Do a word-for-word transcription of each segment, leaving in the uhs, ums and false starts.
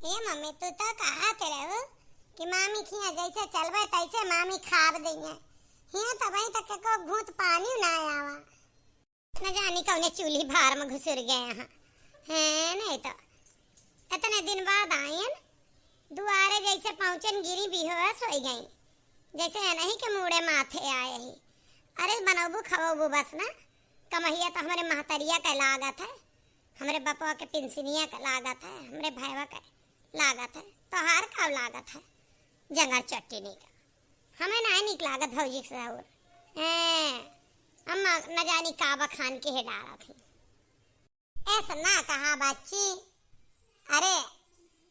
ए मम्मी, तू तो कहत रहू कि मामी खिया जैसे चलबे तैसे मामी खाब दइहें। हिया तो अबहीं तक एको घूंट पानी ना आवा। न जानी कौने चूल्ही भार में घुसुर गए हैं। हैं, नहीं तो इतने दिन बाद आयन, दुआरे जैसे पहुँचन गिरी बेहोश होइ गई, जैसे एनही के मूड़े माथे आए ही। अरे बनौबू खवौबू बस ना, कमहिया तो हमरे महतरिया के लागत है, हमरे बपवा के पिंसनिया के लागत है, हमरे भैवा के लागत है, तोहार का लागत है? जंगर चट्टिनी का। हमें नाहीं नीक लागत भौजी के सहूर। हैं, अम्मा न जानी का बखान के है डारा थी। ऐसा ना कहा बच्ची। अरे,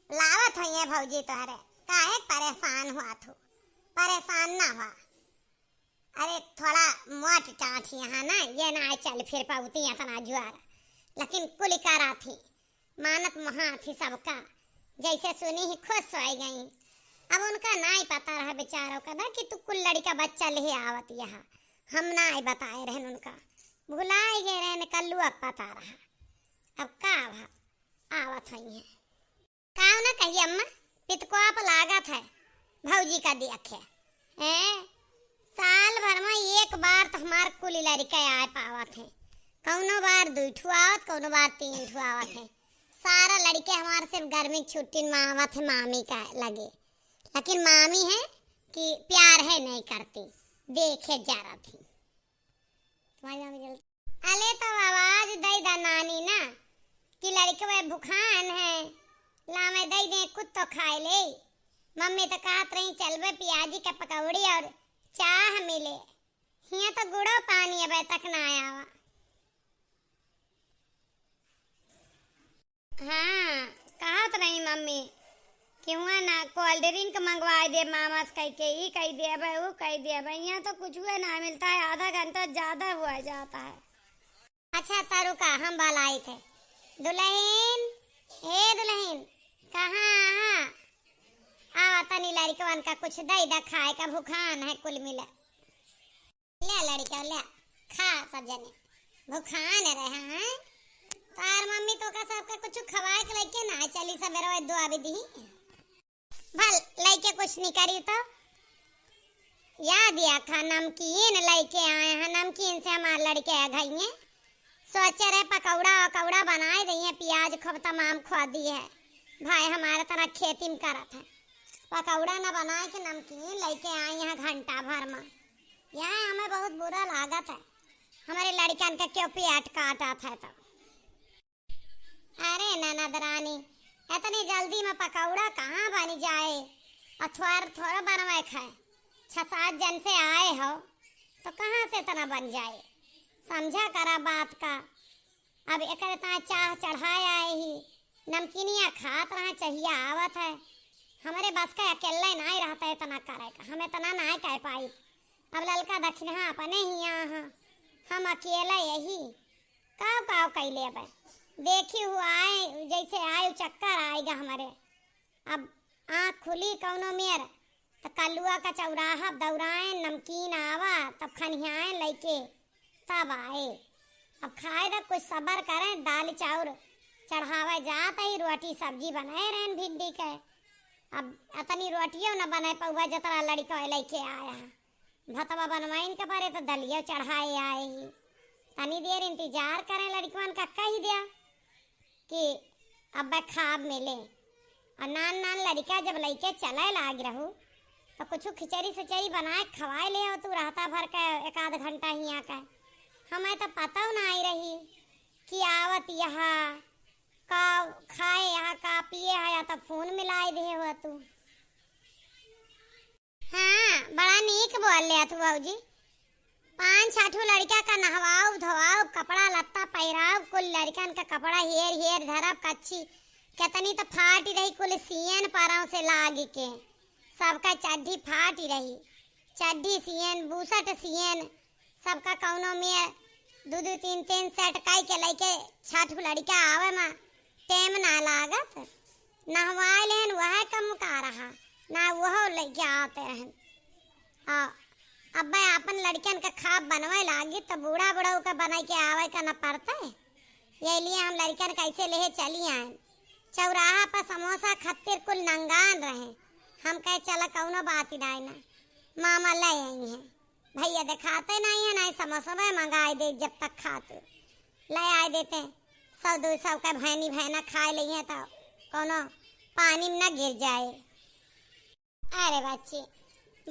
लावत होइहैं भौजी तोहरे, काहे परेशान हुआ थू? परेशान ना हुआ। अरे, थोड़ा मोट टाँठ यहाँ ना, ये ना आए चल फिर पाउती इतना जुआर। लेकिन कुल करा थी, मानत मोहा थी सबका। जैसे सुनी ही खुश होइ गई। अब उनका नाई पता रहा बेचारों का ना कि तू कुल लड़िका बच्चा ले आवत यहाँ। हम नाई बताए रहन उनका। भुलाए गए रहन, कल्लू अब पता रहा। अब का भा, आवत होइहैं। काव ना कही अम्मा, पितकोप लागत है, भौजी का देखे। हैं? साल भर में एक बार तो हमार कुल लड़िके आए पावत हैं। कौनो बार दुई ठो आवत, कौनो बार तीन ठो आवत हैं। सारा लड़िके हमार सिर्फ गर्मी की छुट्टी में आवत हैं मामी का लगे। लेकिन मामी है कि प्यार है नहीं करती, देखे जरा थी। तुम्हारी मामी जल्दी। अले तो आवाज दे दा नानी ना कि लड़कवे भुखान है, लावे दे दे, कुछ तो खाए ले। मम्मी तो कहत रही चलबे पियाजी के पकौड़ी और चाह मिले। हियाँ तो गुड़ो पानी अबे तक ना आवा। हाँ, कहत रही मम्मी कि हुआ ना cold drink मंगवाए दे मामा से कह के, ई कह दे अबे, वो कह दे अबे। यहाँ तो कुछ हुआ ना मिलता है, आधा घंटा ज्यादा हुआ जाता है। अच्छा, तारू का हम बलाई थे। दुल्हन, ए दुल्हन, कहाँ, हाँ? आवा तनी लड़कवन का कुछ दे दा खाए का, भुखान है कुल मिला। ले लड़का, ले, खा सब जने। भुखान रहे हैं। तार मम्मी तो का सबका कुछ खवाए के लइके ना चली, सबेरे दुआ भी दी। भल लइके कुछ नहीं करी तो। याद या खा नमकीन लइके आए हैं, नमकीन से हमार लड़के आ गई हैं। सोचे रहे पकौड़ा वकौड़ा बनाए दइहें, पियाज खूब तमाम खो दी है। भाई हमारे तरह खेती में करत है, पकौड़ा न बनाए के नमकीन लइके आई यहाँ घंटा भर में। यहाँ हमें बहुत बुरा लागत है, हमारे लड़कन के क्यों पेट काटत है तो। अरे ननद रानी, इतनी जल्दी में पकौड़ा कहाँ बन जाए, अथवार थोड़ा बनवे खाए, छह सात जन से आए हो तो कहाँ से इतना बन जाए, समझा करा बात का। अब एकरे ताईं चाह चढ़ाए आए ही, नमकीनिया खात रहा, चहिया आवत है। हमरे बस का अकेले नाई रहता इतना करे का, हम इतना नाई कह पाई। अब ललका दक्षिणा अपने ही यहाँ, हम अकेले यही काव काव कैले अब। देखी हुआ आए, जैसे आए चक्कर आएगा हमरे। अब आँख खुली कौनो मेर, त कलुआ का चौराहा दौड़ाएन, नमकीन आवा, तब खनियाएन लइके, तब आए। अब खाए दा कुछ सबर करें, दाल चाउर चढ़ावे जात ही, रोटी सब्जी बनाए रहन भिंडी के। अब अतनी रोटियो न बनाए पउबा, जतरा लड़िका लइके आया है। भतवा बनवाइन के परे त दलियो चढ़ाए आए ही। तनी देर इंतजार करें, लड़िकवन का कह दिया कि अब्बे खाब मिले। और नान नान लड़िका जब लइके चले लाग रहू, तो कुछ खिचड़ी सिचड़ी बनाए खवाए ले हो तू, रहता भर के एक आध घंटा हियाँ के। हमें तो पता नाई रही कि आवत यहाँ का खाए, यहाँ का पिए है, या तो फोन मिलाए दे हो तू। हाँ, बड़ा नीक बोल ले तू भौजी। पाँच छह ठो लड़का का नहवाउब, धोवाउब, कपड़ा लत्ता पहिराउब, कुल लड़कन का कपड़ा हेर हेर धरब, कच्छी केतनी त फाटी रही, कुल सियन परव से लाग के, सबका चड्ढी फाटी रही, चड्ढी सियन, बुसट सियन, सबका कौनो में दू दू तीन तीन सेट कई के लइके छह ठो लड़का आवे में टेम ना लागत। नहवाए लेन वह कम का रहा, ना वह लइके आते रहन। आ, अब्बे आपन लड़कन का खाब बनवे लागी, त बूढ़ा बुढ़ऊ का बनाई के आवे का न पड़ते। यही लिए हम लड़कन कैसे लेहे चली आए। चौराहा पर समोसा खातिर कुल नंगान रहे। हम कहे, "चला, कौनो बात ही नाई ना, मामा ले आई हैं।" भैया देखाते नाई है, नाई समोसवे मंगाए दे, जब तक खाते ले आए देते। सौ दो सौ का भैनी भैना खाए लइहे तो कौनो पानी में न गिर जाए। अरे बच्ची,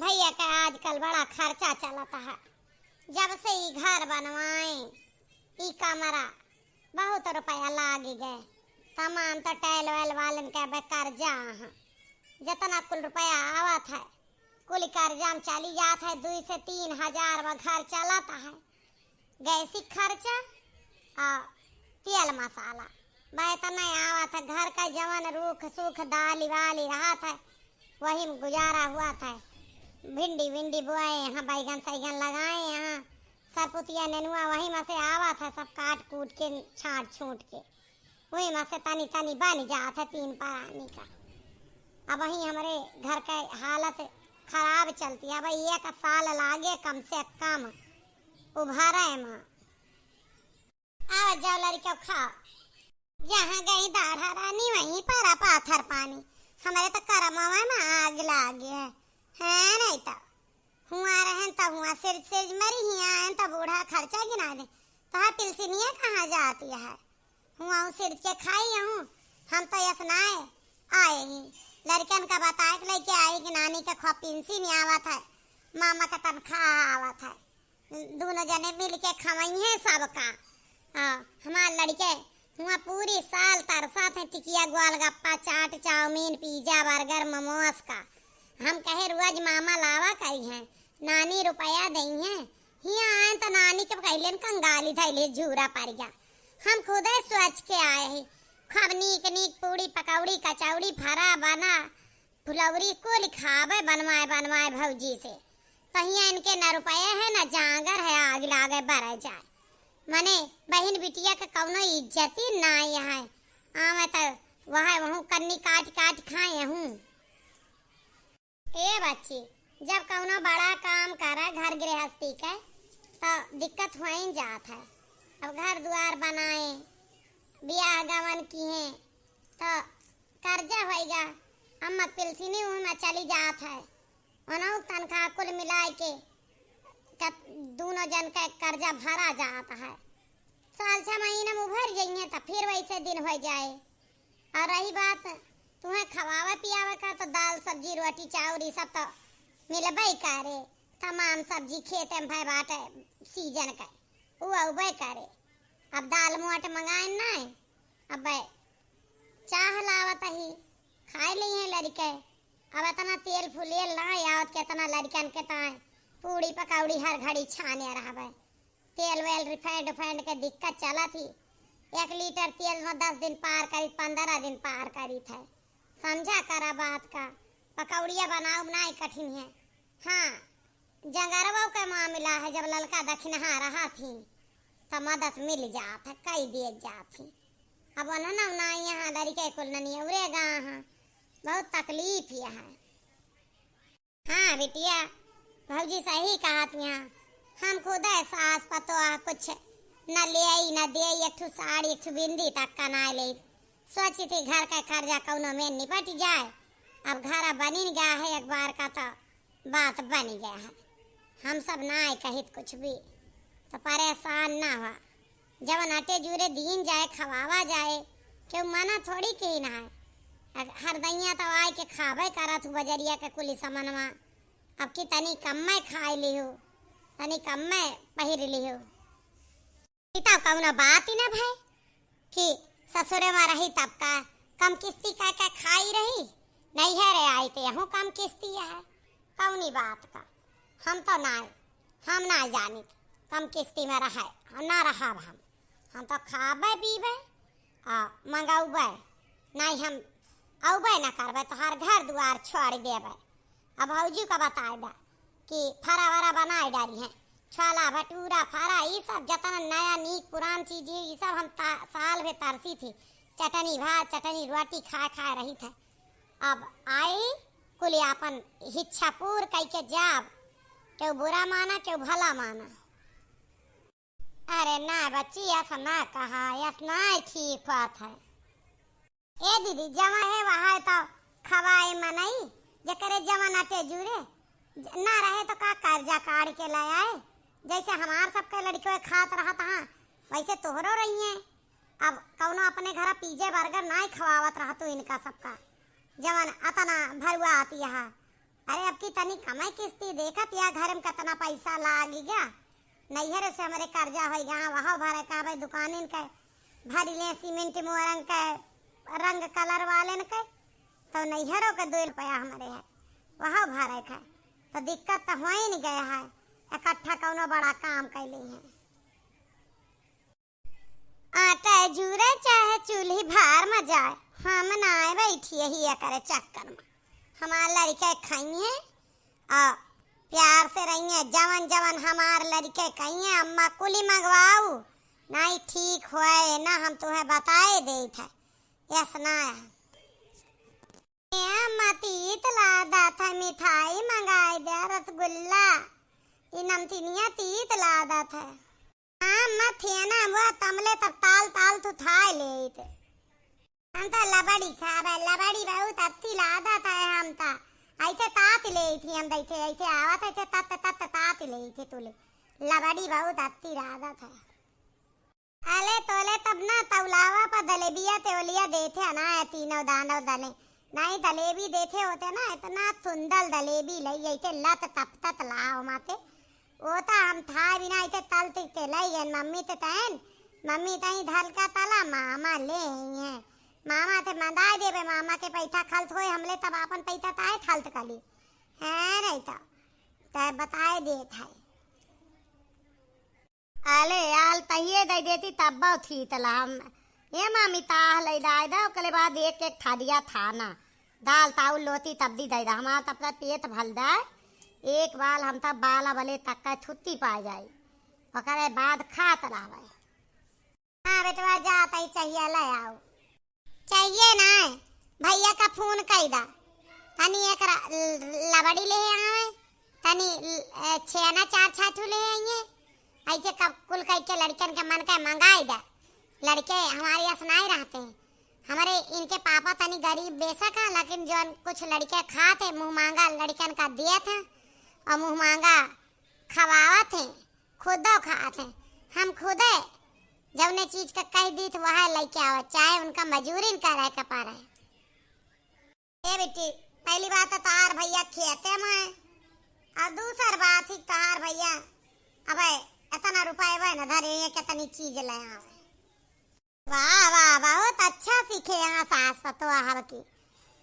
भैया का आजकल बड़ा खर्चा चलत है। जब से ई घर बनवाए, ई कमरा, बहुत रुपया लाग गए। तमाम तो टैल वैल वालन के बे कर्जा है। जितना कुल रुपया आवत है, कुल कर्जा में चली जात है। दुई से तीन हजार बा घर चलत है। गैसी खर्चा आ तेल मसाला, बा इतना आवत है। घर का जवन रूख सूख दाली वाली रहत है, वही में गुजारा हुआ था। भिंडी विंडी बोए यहाँ, बैगन सैगन लगाए यहाँ, सरपुतिया नेनुआ वही में से आवत है, सब काट कूट के, छांट छूट के। वही में से तनी तनी बन जात है तीन परानी का। अब वही हमरे घर के हालत खराब चलती है। अब एक साल लागे कम से कम उभरे में। आवा जाओ लड़िका, खाओ। जहाँ गई दाढ़ा रानी, वहीं पर पाथर पानी। हमरे तो करमवा में आग लागे है, है नहीं तो। हुआ रहन तो हुआ सिरज सिरज मरी, हिया आयन तो बूढ़ा खर्चा गिना दे। तो हाँ, पिलसिनिया कहाँ जाती है? हुआ हूँ सिरज के खाई हूँ। हम तो यस नाय आए ही। लड़कन का बताए के लेके आई कि नानी के खो पिलसिन आवत है, मामा का तनख्वाह आवत है। दोनों जने मिल के खवइहें सबका। हाँ, हमार लड़के हुआ पूरी साल तरसत हैं टिकिया, गोलगप्पा, चाट, चाउमीन, पिज्जा, बर्गर, मोमोस का। हम कहे रोज मामा लावा करिहें, नानी रुपया दइहें। हियाँ आए तो नानी के कहलेन कंगाली धैले झूरा पर गया। हम खुदे सोच के आए ही, खूब नीक नीक पूड़ी पकौड़ी कचौड़ी फरा बना फुलौरी कुल खावे बनवाए बनवाए भौजी से। तहिया इनके न रुपया है, न जांगर है, आग लागे बरे जाए। मने बहिन बिटिया के कौनो इज्जती नाई है। आवे त वह वहू कन्नी काट काट खाए हूँ। ए बच्ची, जब कौनो बड़ा काम करे घर गृहस्थी के, तो दिक्कत होइन जात है। अब घर दुआर बनाए, बियाह गवन किहे, तो कर्जा होइगा। अम्मा पिलसिनी उहमा चली जात है, उनहु तनख्वाह कुल मिलाए के, के दोनों जन के कर्जा भरा जात है। साल छह महीना में उभर जइहें तो फिर वैसे दिन हो जाए। और रही बात तुम्हें खवावे पियावे का, तो दाल सब्जी रोटी चाउर ये सब तो मिलबे करे। तमाम सब्जी खेते में भय बाटे सीजन के, उ अउबे करे। अब दाल मोट मंगाए नाई, अब चाह लावत ही, खाए ली हैं लड़के। अब इतना तेल फुलेल ना आवत, कितना लड़कन के ताए पूड़ी पकौड़ी हर घड़ी छाने रहबे। तेल वेल refined उफाइंड के दिक्कत चलत ही। एक लीटर तेल में दस दिन पार करी, पन्द्रह दिन पार करी थे। समझा करा बात का, पकौड़िया बनाउब नाई कठिन है। हाँ, जंगरवा के मामला है, जब ललका दखिनहा रहा थी, त मदद मिल जात है, कई दिए जात थी। अब उन्होंने ना यहाँ लड़के कुल ननियौरे गा हैं, बहुत तकलीफ ही है। हाँ बिटिया, भौजी सही कहत यहाँ। हम खुदे सास पतोह कुछ न लेई न देई, एक ठो साड़ी, एक ठो बिंदी तक का ना लेई। सोची थी घर का कर्जा कौनो में निपट जाए। अब घर बनिन गया है एक बार का, तो बात बन गया है। हम सब ना कहित कुछ भी, तो परेशान ना हुआ। जवन अटे जूरे दीन जाए, खवावा जाए, केहू मना थोड़ी कही ना है। अग-, हर दैया तो आए के खाबे करत हूँ बजरिया के कुली समनवा। अब की तनी कम में खाए लिहू, तनी कम में पहिर लिहू। ई तो कौनो बात ही ना भाई कि ससुरे में रही तब का कम किस्ती का, का खाई रही, नैहरे आई ते यहूँ कम किस्ती है। कौनी बात का? हम तो ना, हम ना जानित कम किस्ती में रहे, हम ना रहब हम। हम तो खाबे पीबे आ मंगौबे, नहीं हम औबे ना करबे, तोहार घर दुआर छोड़ देबे। अब भौजी का बताए बा कि फरा वरा बनाए डारी हैं, छोला भटूरा फरा, ई सब जतना नया नीक पुरान चीज, ई सब हम ता-, साल भे तरसी थी, चटनी भात, चटनी रोटी खाए खाए रही थे। अब आई कुल आपन इच्छा पूर कई के जाब, केहू बुरा माना, केहू भला माना। अरे ना बच्ची, ऐसा ना कहा, ऐसा ना ठीक बात है। ए दीदी, जवा है वहा है तो खवाए मनई, जेकरे जवन अटे जुरे, ज-, ना रहे तो का कर्जा काढ़ के ले आए, जैसे हमार सबके लड़के खात रहत हाँ, वैसे तोहरो रहिए। अब कौनो अपने घरा pizza burger नाई खवावत रह तू इनका सबका, जवन अतना भरुआ आती है। अरे अब की तनी कमाई किस्ती देखत या घर में कितना पैसा लागी गा। नैहर से हमरे कर्जा होई गा, वहाँ भरे का भाई दुकानिन के भरी ले सीमेंट मोरंग के रंग कलर वालेन के, तो नैहरों के दो रुपया हमरे है, वहाँ भरे के, तो दिक्कत तो हो ही नहीं गया है, इकट्ठा कौनो बड़ा काम कैली है। आटा जुरे चाहे चूल्ही भार में जाए, हम ना बैठी यही एकरे चक्कर में। हमार लड़के खाइए और प्यार से रहिए, जवन जवन हमार लड़के कहिए, "अम्मा कुली मंगवाऊ, नहीं ठीक होए ना, हम तुम्हें बताए देत है।" यस ना है। ए अम्मा, तीत लागत है, मिठाई मंगाई दे, रसगुल्ला, ई नमकीनिया तीत लागत है। हाँ अम्मा, थिए ना वो तमले तब ताल ताल तू थाए लेत। हम तो लबड़ी खाबे, लबड़ी बहुत अच्छी लागत है, हम तो ऐसे तात लेत ही, हम दैसे ऐसे आवत है, ऐसे तत तत तात लेत ही तुले। लबड़ी बहुत अच्छी लागत है। अले तोले तब ना तौलावा पर दलेबिया तेवलिया देथे ना, तीनों दानों दले। नहीं दलेबी देथे होते ना, इतना सुंदर दलेबी लई, ऐसे लत तपतत लाओ माते। वो तो हम था बिना ऐसे तल ते लई गए, मम्मी ते तैन, मम्मी तई धल का तला, मामा ले आई हैं। मामा ते मंदाए देबे, मामा के पैसा खर्च होए, हमले तब आपन पैसा ताए खर्च कली। है नहीं तो, तै बताए देत है। अले यार, तहिए दे देती तब बहुत थी तला हम। ये मामी ताह ले दाए दा, ओकरे बाद एक एक थालिया था ना। दाल ताउल लोती तब दी दे दा। हमारा तब का पेट भल जाए। एक बाल हम तब बाला बले तक का छुट्टी पा जाए। ओकरे बाद खात रहबे। हाँ बेटवा, जा तई चाहिए ले आओ। चाहिए ना, भैया का फोन कई दा, तनी एक र-, लबड़ी ले आए, तनी, ए, छेना चार छाछू ले आइए। ऐसे कब कुल कई के लड़कन के मन के मंगाई दा। लड़के हमारे यस नाई रहते हैं, हमारे इनके पापा तनी गरीब बेशक है, लेकिन जौन कुछ लड़के खात है, मुँह मांगा लड़कन का दिए थे और मुँह मांगा खवावत है, खुदो खात है। हम खुदे जौने चीज का कह दीत वह लेके आवत, चाहे उनका मजूरी न करे के पड़े। ए बेटी, पहली बात तो तार भैया खेते में है, और दूसर बात ही तार भैया अबे इतना रुपया बे न धरे, ये कितनी चीज ले आवे। वाह, वाह, बहुत अच्छा सीखे यहाँ सास पतोह हव की।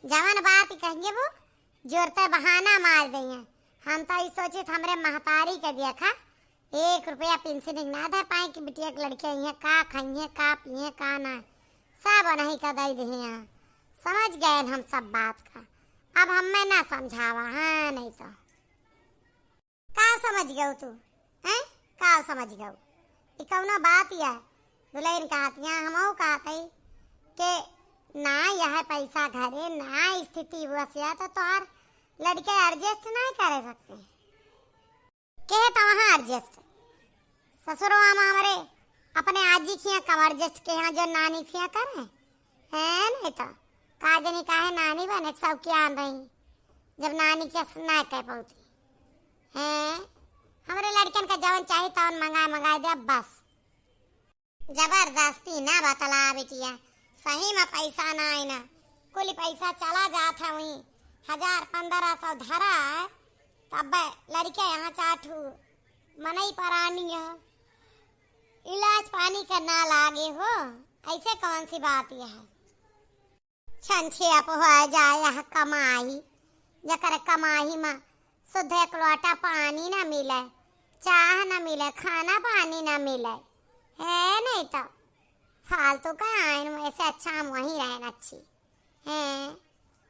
जवन बात कहिए वो जोरते बहाना मार देइए। हम तो ई सोचित हमरे महतारी के देखा, एक रुपया पेंशन ना दे पाए कि बिटिया के लड़के इहे का खाइए, का पिए, का ना, सब नहीं का दे दिए यहाँ। समझ गए हम सब बात का। अब हमें ना समझावा, हाँ नहीं तो। का समझ गयो तू? हैं? का समझ गयो? ई कौनो बात या? दुल्हन कहत या, हमहू कहत हई कि ना यह पैसा घरे, ना स्थिति बस या, तो तोहार लड़के adjust ना करे सकते। के तो वहाँ adjust? ससुरवा में हमरे अपने आजी खिया कब adjust के यहाँ जो नानी खिया करे? हैं, नहीं तो का जनी काहे नानी बने के शौकियान रही, जब नानी के स-, ना कह पौती। हैं, हमरे लड़कन का जवन चाही तवन मंगाए, मंगाए दे बस। जबरदस्ती ना बतला बिटिया, सही में पैसा ना है ना, कुल पैसा चला जात है वहीं, हजार पन्द्रह सौ धरा है, तब लड़के यहाँ चार ठू मनई परानी है, इलाज पानी का ना लागे हो, ऐसे कौन सी बात यह है? छनछेप हो जाए यह कमाई, जकर कमाई में शुद्ध एक लोटा पानी ना मिले, चाह ना मिले, खाना पानी ना मिले, है नहीं तो फालतू का आइन में से अच्छा हम वहीं रहन अच्छी। हैं,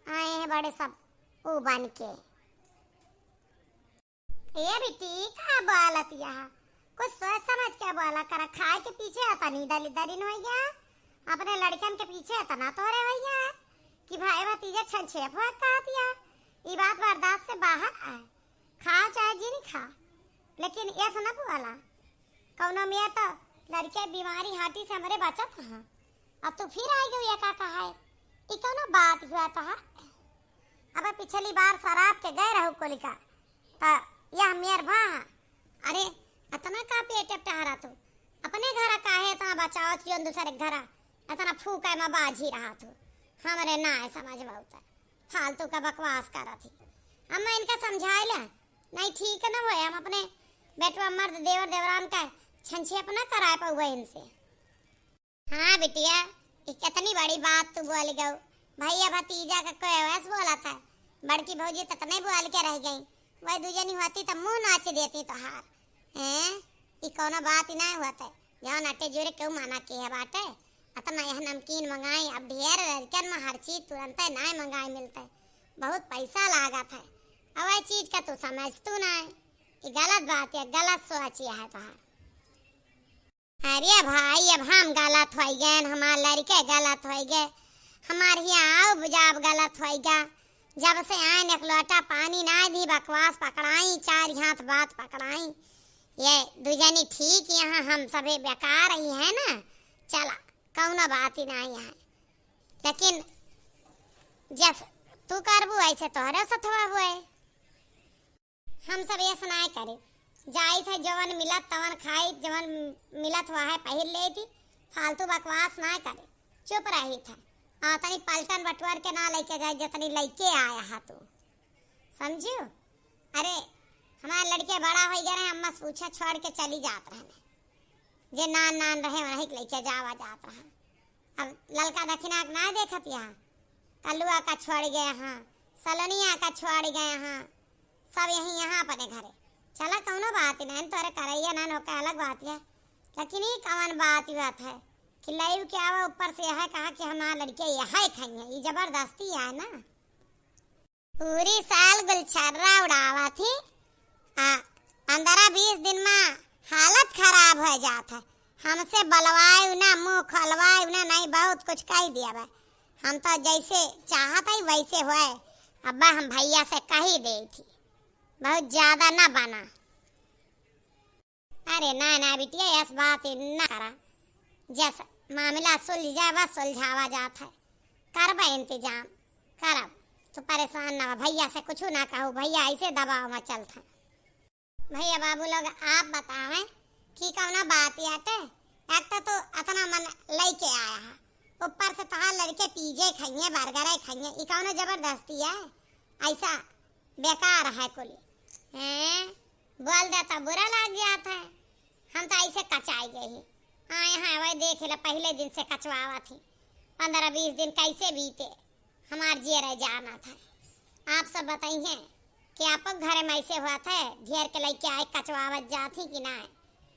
आए हैं बड़े सब ऊ बन के। ए बिटी, का बोलत यह? कुछ सोच समझ के बोला कर, खाए के पीछे अतनी दली दरिन होइया, अपने लड़कन के पीछे अतना तोरे होइया कि भाई भतीजा छनछेप हो कहत या। ई बात बर्दाश्त से बाहर आए, खाओ चाहे जिन खा, लेकिन ऐसा न बोला। कौनो में तो लड़के बीमारी हाटी से हमरे बचत हैं, अब तू फिर आ गई ये का कहा है? ई कौनो बात हुआ तोहार? अब पिछली बार शराब के गए रहू कोलिका, त यह मेर भा। अरे, अतना का पेट टहरा तू? अपने घर काहे इतना बचावत, जौन दूसरे घर इतना फूके में बाजी रहा तू? हमरे ना है समझ में आवत, फालतू का बकवास करत ही। अब मैं इनका समझाए ले, नहीं ठीक न होए, हम अपने बेटवा मर्द देवर देवरान का छंछेप न कराए पाउए इनसे। हाँ बिटिया, ई कितनी बड़ी बात तू बोल गऊ। भैया भतीजा का कोई वैस बोला था, बड़की भौजी ततने बोल के रह गई। वह दू जनी होती त मुंह नाच देती तोहार। हैं? ई कौनो बात ही नहीं होते। जौन अटे जुरे केहू मना किहे बाटे। अतना यह नमकीन मंगाई, अब ढेर लड़कन में हर चीज तुरंते नाय मंगाई मिलते। बहुत पैसा लागत है। अब वह चीज का तू समझ तू नाय। ई गलत बात है, गलत सोच यह है तोहार। अरे भाई, अब हम गलत होइ गए, हमार लड़के गलत होइ गए, हमार हियाँ आव बुझाव गलत होइ गा। जब से आइन एक लोटा पानी ना दी, बकवास पकड़ाई, चार हाथ बात पकड़ाई। ये दुजनी ठीक यहाँ हम सभे बेकार ही है ना। चला, कौनो बात ही नहीं है, लेकिन जस तू करबू ऐसे तोहरे सथवा हुए। हम सब ऐस नाय करे, जाइत है जवन मिलत तवन खाइत, जवन मिलत हुआ है पहिर लेइत ही, फालतू बकवास नाय करे, चुप रहित है। आ तनी पलटन बटुअर के ना लइके जाए, जतनी लइके आया हा तू, समझू? अरे, हमार लड़के बड़ा होइ गए रहे, अम्मा से पूछा छोड़ के चली जात रहने। जे नान नान रहे, वहीं के लइके जावा जात रहा। अब ललका दखिना के ना देखत यहाँ, कलुआ का छोड़ गए हाँ, सलोनिया का छोड़ गए हाँ, सब यहीं यहाँ अपने घरे। चला, कौनो बात ही नहीं, तोरे करैया ना ओके अलग बात है, लेकिन ई कवन बात हुआ था कि लइव के आवा ऊपर से यह कहा कि हमार लड़के यह खाइए, ई जबरदस्ती है ना। पूरी साल गुलछर्रा उड़ावा थी, आ पंद्रह बीस दिन में हालत खराब हो जात है। हमसे बलवाए ना, मुंह खोलवाए ना, नहीं बहुत कुछ कह दिया बा। हम तो जैसे चाहत है वैसे होए। अब्बा हम भैया से कही दे थी, बहुत ज्यादा ना बना। अरे ना ना बिटिया, ऐस बात ही ना करा, जस मामला सुलझ जाए बस सुलझावा जात है, करबा इंतजाम, करब। तू परेशान ना हो, भैया से कुछ ना कहू, भैया ऐसे दबाव में चलत है। भैया बाबू लोग आप बतावें कि कौना बात आटे, एक तो तू अतना मन लइके आया है, ऊपर से तोहार लड़के पिज्जे खाइए, बर्गरे खाइए, ई कौनो जबरदस्ती है? ऐसा बेकार है कुल। हैं? बोल दे तो बुरा लग जात है। हम तो ऐसे कचाई गए ही। हाँ, यहाँ वही देख ले, पहले दिन से कचवावत ही। पंद्रह बीस दिन कैसे बीते, हमार जियरे जानत है। आप सब बताइए कि आपक घरे में ऐसे होत है, ढेर के लइके आए कचवावत जात ही कि ना?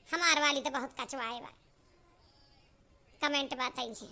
हमार वाली तो बहुत कचवाए बा। Comment बताइए।